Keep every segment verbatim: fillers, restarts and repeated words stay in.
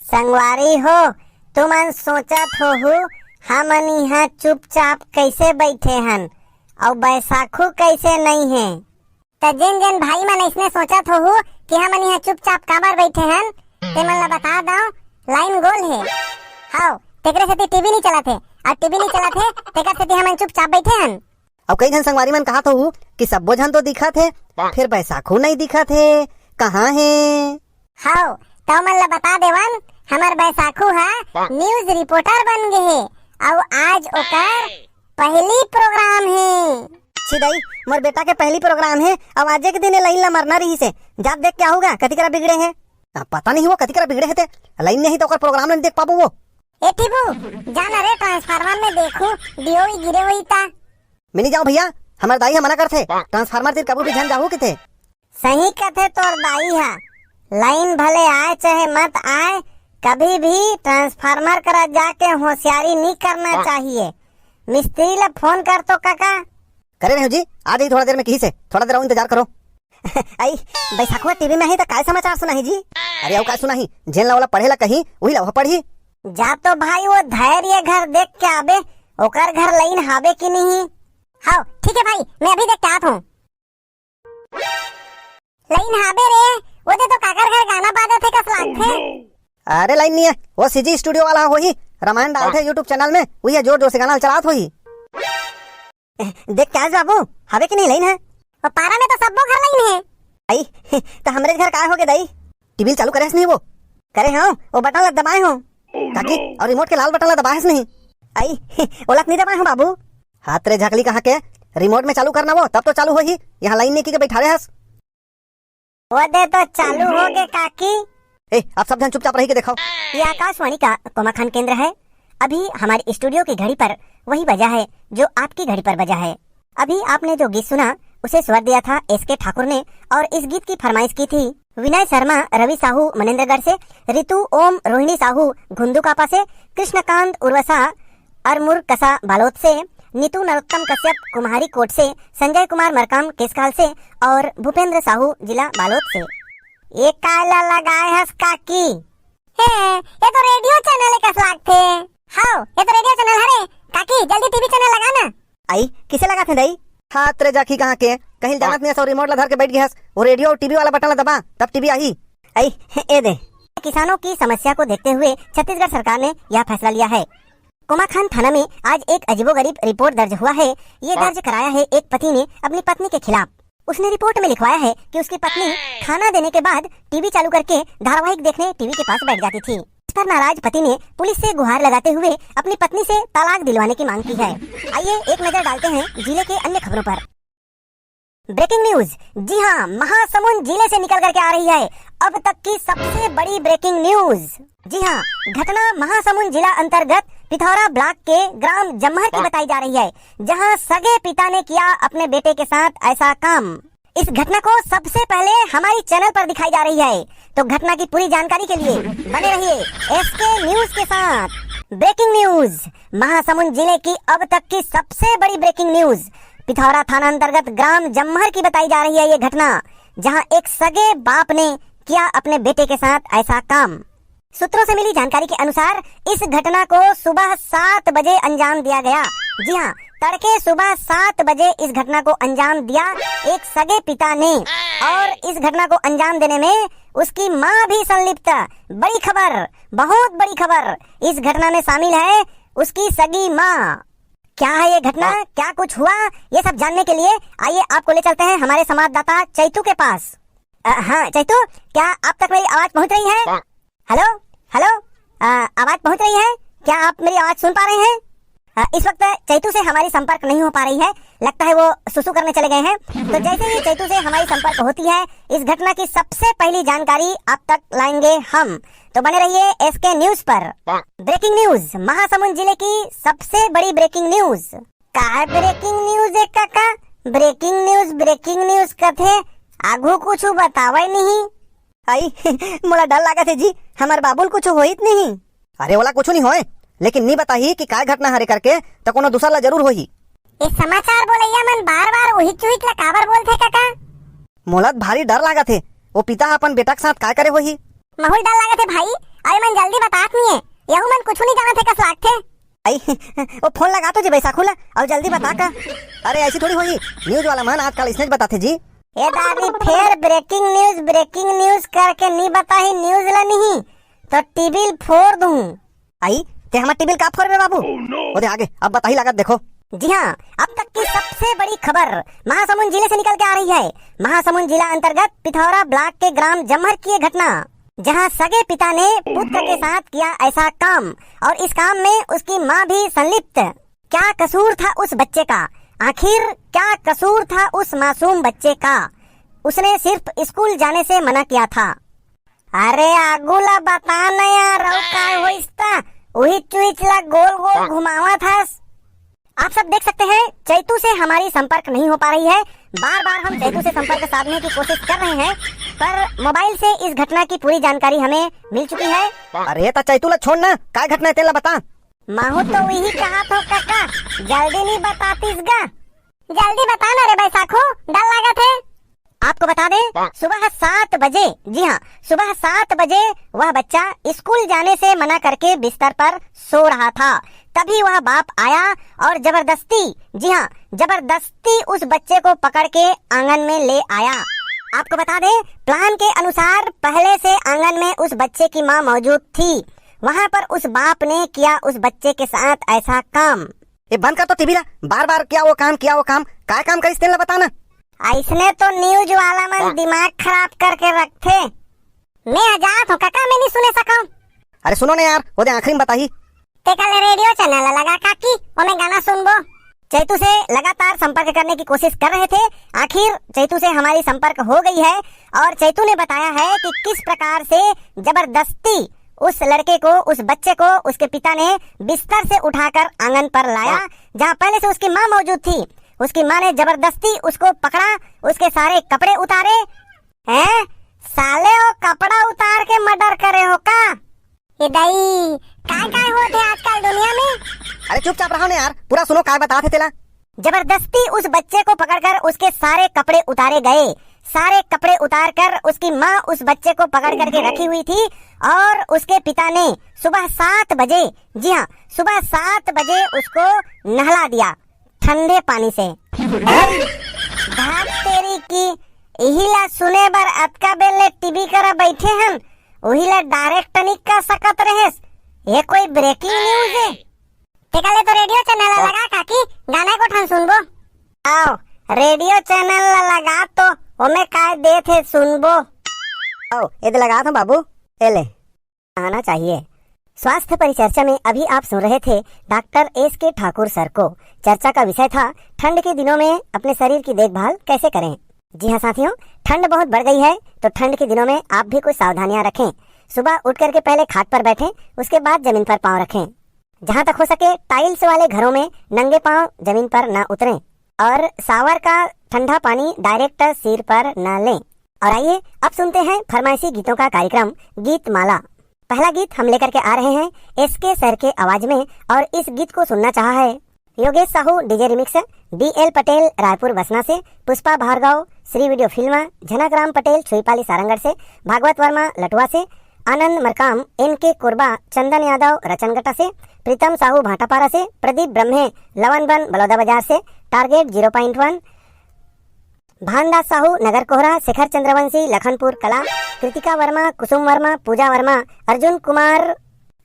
संगवारी हो, तुमन सोचत होहू, हमन इहाँ चुपचाप कइसे बइठे हन, अउ बैसाखू कइसे नइ हे? त जेन जेन भाई मन अइसने सोचत होहू कि हमन इहाँ चुपचाप काबर बइठे हन, ते मन ला बता दव, लाइन गोल हे। हव, तेकरे सेती टीवी नइ चलत हे, अउ टीवी नइ चलत हे, तेकर सेती हमन चुपचाप बइठे हन। अउ कई झन संगवारी मन कहत होहू कि सब्बो झन तो दिखत हे, फेर बैसाखू नइ दिखत हे, कहाँ हे? हव, त ओमन ला बता देवन, हमर बैसाखू ह न्यूज रिपोर्टर बन गे हे, अउ आज ओकर पहली प्रोग्राम हे। छी दई, मोर बेटा के पहली प्रोग्राम हे, अउ आजे के दिन ए लाइन ला मरना रहिस हे। जात देख के आहू गा, कति करा बिगड़े हे। आ, पता नहीं वो कति करा बिगड़े हे ते, लाइन नहीं तो ओकर प्रोग्राम नहीं देख पाबो वो। ए टीबू, जा ना रे ट्रांसफार्मर में देखू, डियो ही गिरे होही ता। मैं नइ जांव भइया, हमर दाई ह मना करथे, ट्रांसफार्मर तीर कभू भी झन जाहू कथे। सही कथे तोर दाई ह, लाइन भले आय चाहे मत आय, कभी भी ट्रांसफार्मर करा जाके होशियारी नइ करना चाहिए। मिस्त्री ला फोन कर तो कका। करे रहेंव जी, आ जाही थोड़ा देर में किहिस हे, थोड़ा देर अउ इंतजार करो। अई, बैसाखुआ टीवी में आही त काय समाचार सुनाही जी? अरे अउ काय सुनाही, जेन ला ओला पढ़े ला कही, उही ला ओह पढ़ही। जा तो भाई वो धैर्य घर देख के आबे, ओकर घर लाइन हाबे कि नहीं। हव, ठीक हे भाई, मैं अभी देख के आत हंव। लाइन हाबे रे, वो दे तो काकर घर गाना बाजत हे कस लागथे। अरे लाइन नइ हे, वो सीजी स्टूडियो वाला होही, रामायण डालथे YouTube चैनल में, उही जोर जोर से गाना चलात होही। देख के आय बाबू, हाबे कि नहीं लाइन ह? वो पारा में तो सब्बो घर लाइन हे। अई, त हमरे घर काय होगे दई? टीवी चालू करे हस नहीं वो? करे हंव, वो बटन ला दबाए हंव। काकी, अउ रिमोट के लाल बटन ला दबाए हस नहीं? अई, ओला त नइ दबाए हंव बाबू। हात रे झकली कहाँ के, रिमोट में चालू करना वो, तब तो चालू होही। इहाँ लाइन नइ हे कहिके बइठारे हस। वो दे तो चालू होगे काकी। ए, आप सब झन चुपचाप रही के देखव। ये आकाशवाणी का कोमाखान केंद्र है। अभी हमारे स्टूडियो की घड़ी पर वही बजा है जो आपकी घड़ी पर बजा है। अभी आपने जो गीत सुना, उसे स्वर दिया था एस के ठाकुर ने और इस गीत की फरमाइश की थी विनय शर्मा, रवि साहू मनेंद्रगढ़ से, रितु ओम, रोहिणी साहू घुंदुकापा से, कृष्णकांत उर्वसा अरमुरकसा बालोद से, नीतू नरोत्तम कश्यप कुम्हारी कोट से, संजय कुमार मरकाम केसकाल से और भूपेंद्र साहू जिला बालोद से। ये काला लगाए हस काकी? हे, ये तो रेडियो चैनल कस लागथे। हव, ये तो रेडियो चैनल हरे। काकी, जल्दी टीवी चैनल लगा ना। अई, किसे लगाथे दई? हात रे झकली कहाँ के, कहीं जानत नइ हस, रिमोट ला धर के बइठ गे हस, वो रेडियो अउ टीवी वाला बटन ला दबा, तब टीवी आही। अई, ए दे। किसानों की समस्या को देखते हुए छत्तीसगढ़ सरकार ने यह फैसला लिया है। कोमाखान थाना में आज एक अजीबोगरीब रिपोर्ट दर्ज हुआ है। ये दर्ज कराया है एक पति ने अपनी पत्नी के खिलाफ। उसने रिपोर्ट में लिखवाया है कि उसकी पत्नी खाना देने के बाद टीवी चालू करके धारावाहिक देखने टीवी के पास बैठ जाती थी। इस पर नाराज पति ने पुलिस से गुहार लगाते हुए अपनी पत्नी से तलाक दिलवाने की मांग की है। आइए एक नजर डालते हैं जिले के अन्य खबरों पर। Breaking news. जी हाँ, महासमुंद जिले से निकल करके आ रही है अब तक की सबसे बड़ी ब्रेकिंग न्यूज। जी हाँ, घटना महासमुंद जिला अंतर्गत पिथौरा ब्लॉक के ग्राम जम्हर की बताई जा रही है, जहां सगे पिता ने किया अपने बेटे के साथ ऐसा काम। इस घटना को सबसे पहले हमारी चैनल पर दिखाई जा रही है, तो घटना की पूरी जानकारी के लिए बने रहिए एसके न्यूज के साथ। Breaking news. महासमुंद जिले की अब तक की सबसे बड़ी ब्रेकिंग न्यूज। पिथौरा थाना अंतर्गत ग्राम जम्हर की बताई जा रही है ये घटना, जहां एक सगे बाप ने किया अपने बेटे के साथ ऐसा काम। सूत्रों से मिली जानकारी के अनुसार इस घटना को सुबह सात बजे अंजाम दिया गया। जी हाँ, तड़के सुबह सात बजे इस घटना को अंजाम दिया एक सगे पिता ने, और इस घटना को अंजाम देने में उसकी माँ भी संलिप्त। बड़ी खबर, बहुत बड़ी खबर, इस घटना में शामिल है उसकी सगी माँ। क्या है ये घटना, क्या कुछ हुआ, ये सब जानने के लिए आइए आपको ले चलते हैं हमारे संवाददाता चैतू के पास। अ, हाँ चैतू, क्या आप तक मेरी आवाज पहुंच रही है? हेलो, हेलो, अ, आवाज पहुंच रही है? क्या आप मेरी आवाज सुन पा रहे हैं? अ, इस वक्त चैतू से हमारी संपर्क नहीं हो पा रही है, लगता है वो सुसु करने चले गए हैं। तो जैसे ही चैतू से हमारी संपर्क होती है, इस घटना की सबसे पहली जानकारी आप तक लाएंगे हम। तो बने रहिए एसके न्यूज पर। ब्रेकिंग न्यूज, महासमुंद जिले की सबसे बड़ी ब्रेकिंग न्यूज। काय ब्रेकिंग न्यूज हे कका? ब्रेकिंग न्यूज, ब्रेकिंग न्यूज कथे, आघू कुछु बतावय नहीं। अई, मोला डर लागत हे जी, हमर बाबू ल कुछु होही त नहीं? अरे ओला कुछु नहीं होय, लेकिन नी बताही कि काय घटना हरे करके, त कोनो दूसर ला जरूर होही। ए समाचार बोलैया मन बार-बार उहिच उहिच ला काबर बोलथे कका? मोला त भारी डर लागत हे, वो पिता ह अपन बेटा के साथ काय करे होही। बहुत डर लागत हे भाई। अरे मन जल्दी बतात नहीं है, यहू मन कुछ नहीं जानत हे कस लागथे। आई, वो फोन लगा तो जी बैसाखू ला, अउ जल्दी बता का। अरे ऐसी थोड़ी होही, न्यूज वाला मन आजकल इसने बताथे जी। ए दादी, फेर ब्रेकिंग न्यूज, ब्रेकिंग न्यूज करके नहीं बताही न्यूज ला नहीं, तो टीवी फोड़ दूं। आई, ते हमर टीवी का फोड़बे बाबू? Oh no! ओदे आगे, अब बताही लागत देखो। जी हाँ, अब तक की सबसे बड़ी खबर महासमुंद जिले से निकल के आ रही है। महासमुंद जिला अंतर्गत पिथौरा ब्लॉक के ग्राम जम्हर की ये घटना, जहां सगे पिता ने पुत्र के साथ किया ऐसा काम और इस काम में उसकी मां भी संलिप्त। क्या कसूर था उस बच्चे का? आखिर क्या कसूर था उस मासूम बच्चे का? उसने सिर्फ स्कूल जाने से मना किया था। अरे आगू ला बता न यार, अउ काय होइस त? उही चुइच ला गोल गोल घुमावत हस। आप सब देख सकते हैं, चैतू से हमारी संपर्क नहीं हो पा रही है। बार बार हम चैतू से संपर्क साधने की कोशिश कर रहे हैं, पर मोबाइल से इस घटना की पूरी जानकारी हमें मिल चुकी है। अरे त चैतू ला छोड़ ना, काय घटना है तेला बता। महू तो वही कहा थो काका, जल्दी नहीं बतातीस गा। जल्दी बता ना रे बैसाखू, डर लागत है। आपको बता दें, सुबह सात बजे, जी हाँ, सुबह सात बजे वह बच्चा स्कूल जाने से मना करके बिस्तर पर सो रहा था। तभी वह बाप आया और जबरदस्ती, जी हाँ, जबरदस्ती उस बच्चे को पकड़ के आंगन में ले आया। आपको बता दें, प्लान के अनुसार पहले से आंगन में उस बच्चे की मां मौजूद थी। वहां पर उस बाप ने किया उस बच्चे के साथ ऐसा काम। ए, बंद कर तो टीवी ला, बार बार क्या वो काम, क्या वो काम, काय काम करिस तेन ला बता ना। ऐसने तो न्यूज वाला मन हाँ। दिमाग खराब करके रखथे। मैं आ जात हूँ काका, मैं नहीं सुने सकूं। अरे सुनो ना यार, ओदे आखिरी में बताही। ते काले रेडियो चैनल ला लगा काकी, ओमे गाना सुनबो। चैतू से लगातार संपर्क करने की कोशिश कर रहे थे, आखिर चैतू से हमारी संपर्क हो गई है और चैतू ने बताया है कि किस प्रकार से जबरदस्ती उस लड़के को, उस बच्चे को उसके पिता ने बिस्तर से उठाकर आंगन पर लाया, हाँ। जहां पहले से उसकी मां मौजूद थी। उसकी मां ने जबरदस्ती उसको पकड़ा, उसके सारे कपड़े उतारे। हैं? साले, वो कपड़ा उतार के मर्डर करे हो का? ए दाई, काय काय होत हे आजकल दुनिया में? अरे चुपचाप रहो ना यार, पूरा सुनो काय बताथे तेला। जबरदस्ती उस बच्चे को पकड़कर उसके सारे कपड़े उतारे गए। सारे कपड़े उतारकर उसकी माँ उस बच्चे को पकड़ करके रखी हुई थी और उसके पिता ने सुबह सात बजे, जी हाँ, सुबह सात बजे उसको नहला दिया ठंडे पानी से। धात तेरी की, इही ला सुने बर अतका बेर ले टीवी करा बैठे हन, उही ला डायरेक्ट नहीं कर सकत रहेस। ये कोई ब्रेकिंग न्यूज है? तेका ले तो रेडियो चैनल ला लगा काकी, गाना को ठन सुनबो। आओ, रेडियो चैनल ला लगा तो ओमे काय देत हे सुनबो। आओ, ये तो लगा दो बाबू, ये ले। आना चाहिए। स्वास्थ्य परिचर्चा में अभी आप सुन रहे थे डॉक्टर एस के ठाकुर सर को। चर्चा का विषय था ठंड के दिनों में अपने शरीर की देखभाल कैसे करें। जी हाँ साथियों, ठंड बहुत बढ़ गई है, तो ठंड के दिनों में आप भी कुछ सावधानियां रखें। सुबह उठ करके पहले खाट पर बैठें, उसके बाद जमीन पर पाँव रखें। जहां तक हो सके टाइल्स वाले घरों में नंगे पाँव जमीन पर ना उतरें और शावर का ठंडा पानी डायरेक्ट सिर पर ना लें। और आइए अब सुनते हैं फरमाइशी गीतों का कार्यक्रम गीत माला। पहला गीत हम लेकर के आ रहे हैं एस के सर के आवाज में और इस गीत को सुनना चाहा है योगेश साहू डीजे रिमिक्स, बी एल पटेल रायपुर बसना से, पुष्पा भार्गव श्री वीडियो फिल्म, झनक राम पटेल छुईपाली सारंगढ़ से, भागवत वर्मा लटुआ से, आनंद मरकाम, एन के कोरबा, चंदन यादव रचनगटा से, प्रीतम साहू भाटापारा से, प्रदीप ब्रह्मे लवनबन बलौदा बाजार से, टारगेट जीरो पॉइंट वन, भानदास साहू नगर कोहरा, शेखर चंद्रवंशी लखनपुर कला, कृतिका वर्मा, कुसुम वर्मा, पूजा वर्मा, अर्जुन कुमार,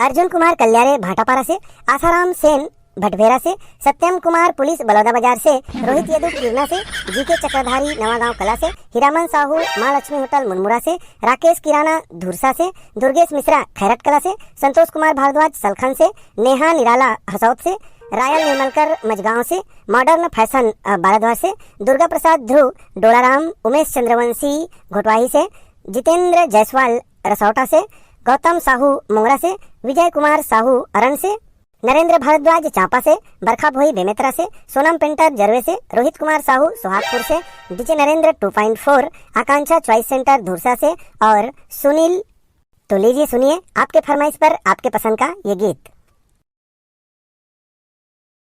अर्जुन कुमार कल्यारे भाटापारा से, आसाराम सेन भटभेरा से, सत्यम कुमार पुलिस बलौदा बाजार से, रोहित यदु किरना से, जीके चक्रधारी नवागांव कला से, हीरामन साहू माँ लक्ष्मी होटल मुनमुरा से, राकेश किराना धुरसा से, दुर्गेश मिश्रा खैरट कला से, संतोष कुमार भारद्वाज सलखन से, नेहा निराला हसौत से, रायल निर्मलकर मजगांव से, मॉडर्न फैशन, अ, बाराद्वार से, दुर्गा प्रसाद ध्रुव डोलाराम, उमेश चंद्रवंशी घोटवाही से, जितेंद्र जायसवाल रसौटा से, गौतम साहू मोंगरा से, विजय कुमार साहू अरण से, नरेंद्र भारद्वाज चांपा से, बरखा भोई बेमेतरा से, सोनम पेंटर जरवे से, रोहित कुमार साहू सोहागपुर से, डीजे नरेंद्र टू पॉइंट फोर, आकांक्षा चॉइस सेंटर धुरसा से और सुनील। तो लीजिए सुनिए आपके फरमाइश पर आपके पसंद का ये गीत।